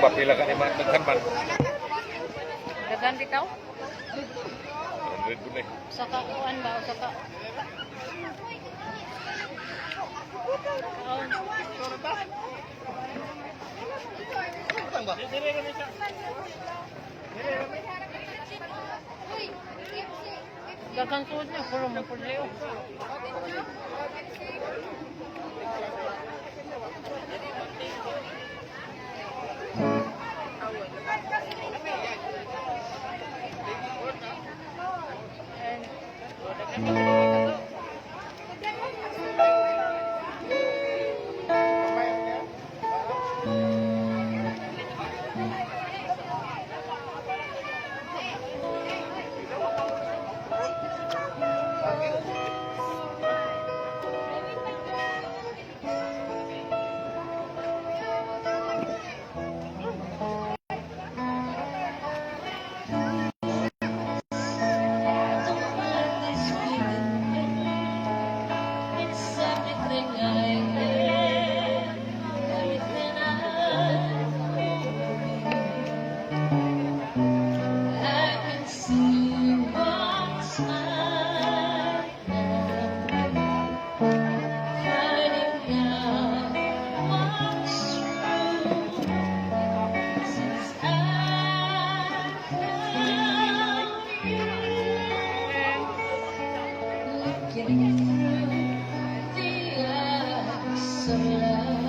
Ba pila ka ni man daghan man. Daghan bitaw? 100 gud ni. Usa ka kuan ba, usa ka. Kaon. Daghan suod niya, puro mo pudleo. Don't let this feeling end. It's everything I am, everything I I can see what's mine now, finding out what's true since I found you. Looking through the eyes of love.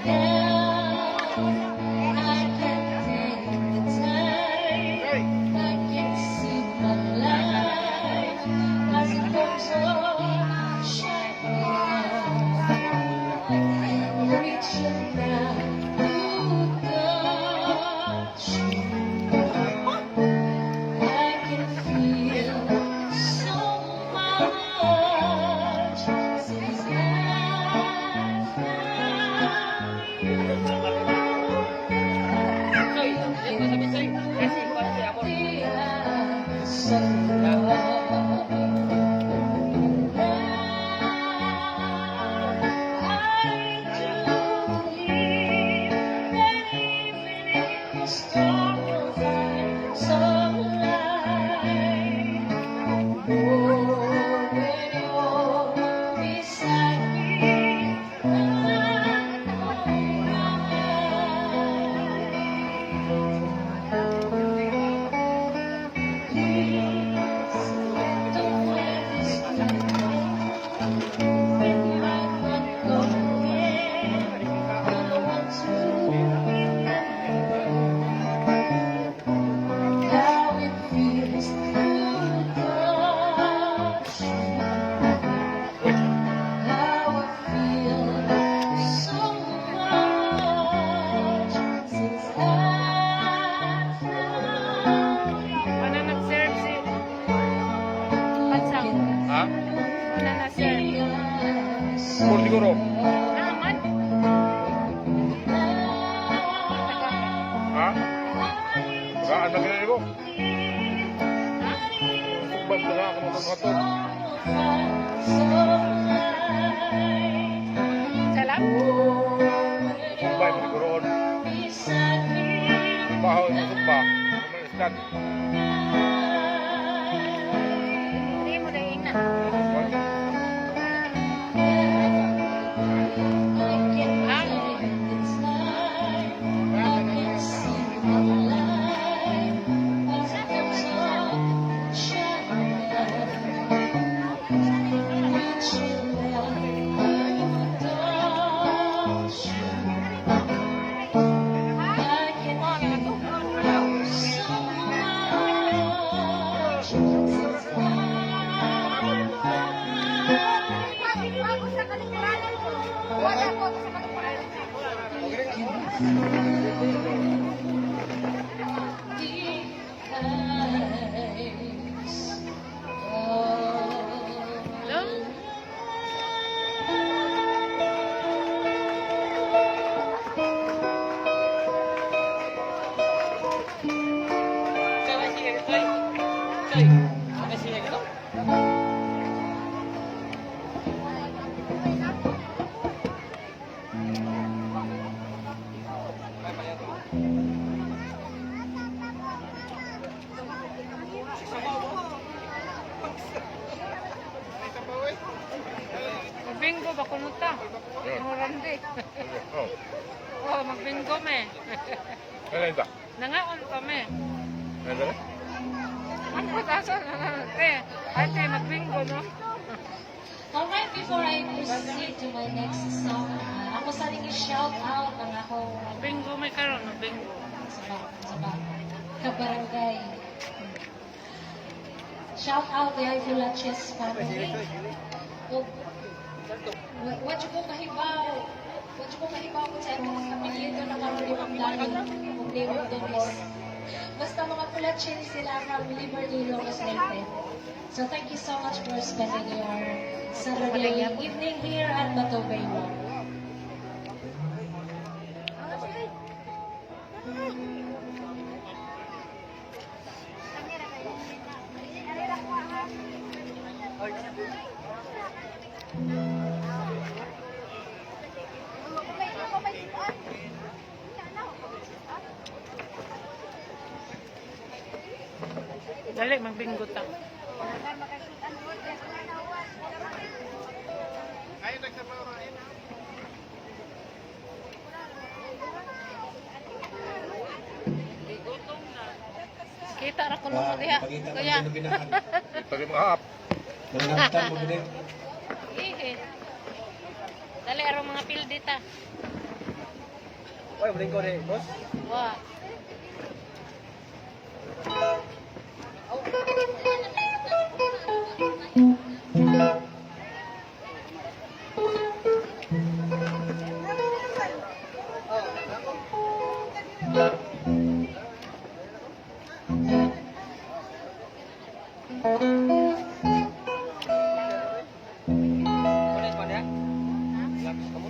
Now I can take the time. I can see my life as it goes on shining. Reaching out to touch you. I can feel so much since I found you. Looking through the eyes of love. Now I do believe that even in the storm we'll find some light. Oh, when you're beside me, I'm alright. Please don't let this feeling go. It might not go again. I want to remember how it feels to touch you. How I feel so much since I found you. Wala nag-serve si Pansang. Ha? Wala na-serve. Puro siguro. Naman. Ha? Magaan na ginani mo. Ha? Sugbad na lang ako matong. Salam? Sugbay mo siguro on. Baho mo sugba. Mo iskan. Hindi mo dahil na. I can take the time. I can see the light as it comes up shining. Reaching out to touch you. I can feel so much since I found you. Bago sa kalikuran ko. Wala ko sa kalikuran. Looking through the eyes of Hello? Magbingo ba kuno ta? Yun. Murandi. Oh. Oh, magbingo me. Ano ito? Nangaon pa me. Ano ito? Ang putaso na lang. Eh, ate, magbingo no? Alright, before I proceed to my next song, ako sa rin shout out ang akong Bingo may karon, magbingo. sa ba, kabarangay. Shout out the Fulaches family. Ug what you ko kahibaw kung sa imong apelyido na karon ni Ma'am Dani ug ni Ma'am Donis. Basta mga Fulaches sila from Liberty, Ilocos Norte. So thank you so much for spending your Saturday evening here at Bato Bay Mall. Dali, magbingo ta. Kita ra kuno mo diha. Ipakita mo Kuya. din ang ginahan. Ito yung mga hap. Nangantan mo din. Ihi. Dali araw mga pildi ta. Oy, balik ko rin, boss. Wa. Kunin ko niya. Lapis ka mo.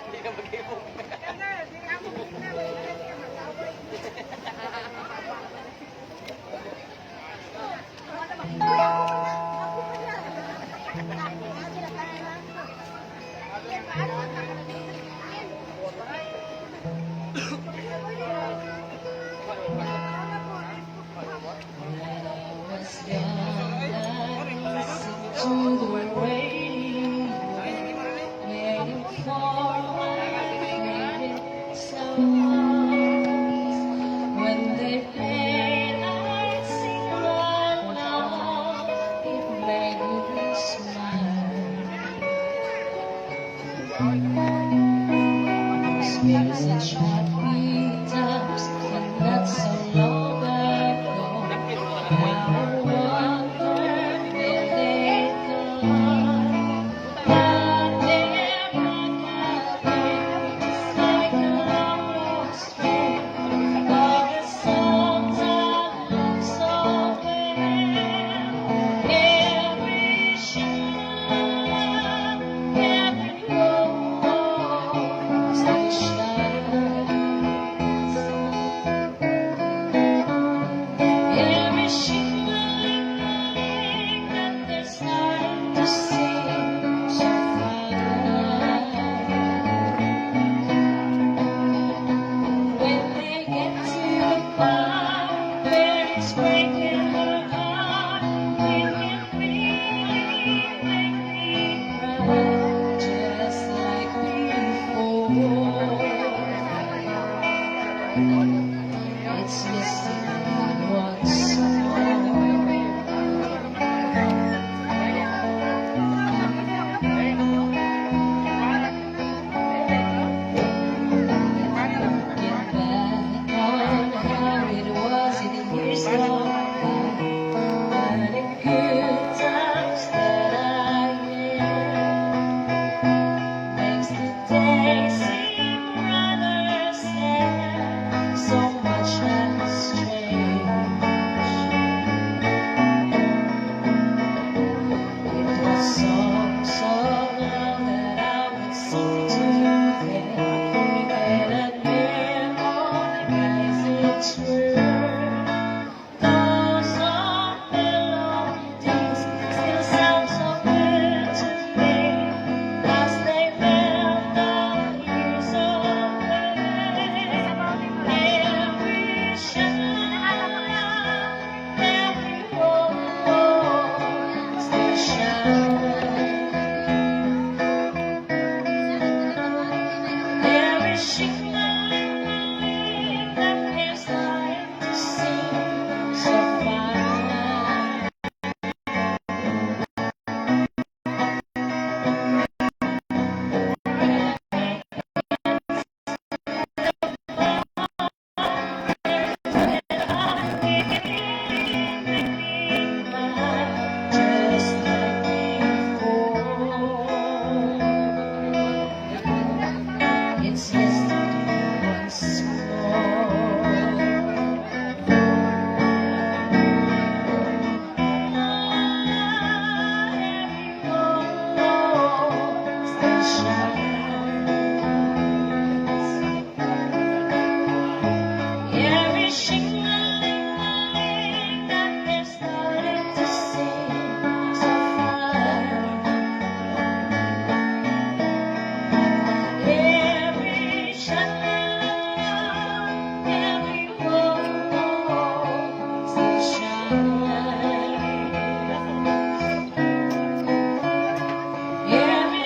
Hindi ka mag-ibog. When I was young, I listened to the radio, waiting for my favorite songs. When they played, I'd sing along. It made me smile. Those were such happy times, and not so long ago. Now I wonder where they gone. But they're forgotten, just like a long lost friend. All the songs I love so well. Every shout, every rose that shines.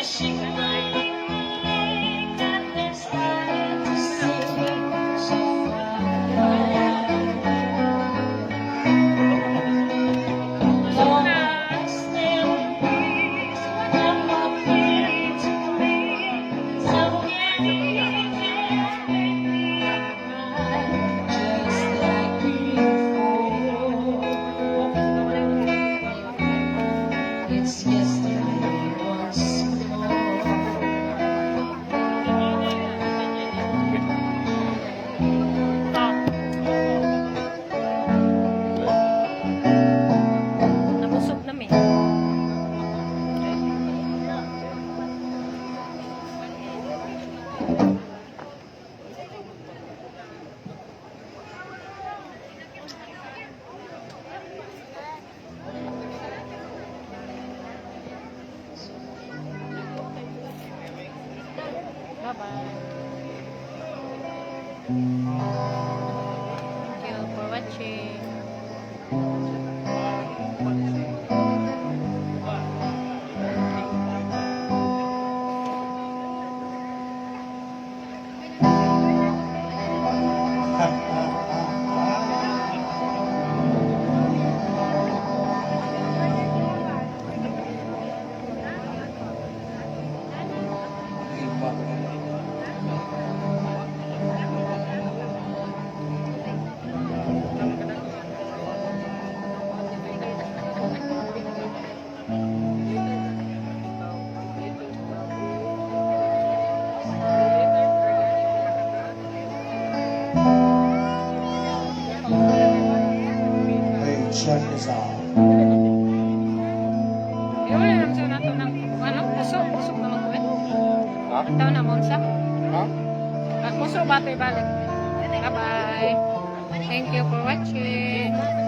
Shimmering and they're starting to sing so far. Long as there is I'm afraid to leave. So can you make me cry just like before? It's yesterday once more. Nabusog na mi. Bye-bye. Thank you for watching. Hey, check this out. Eh, wala naman sa nato ng ano, puso, puso naman ko eh. Ha? Ang taon na monsa. Ha? At puso ba ito ibalik? Bye-bye. Thank you for watching.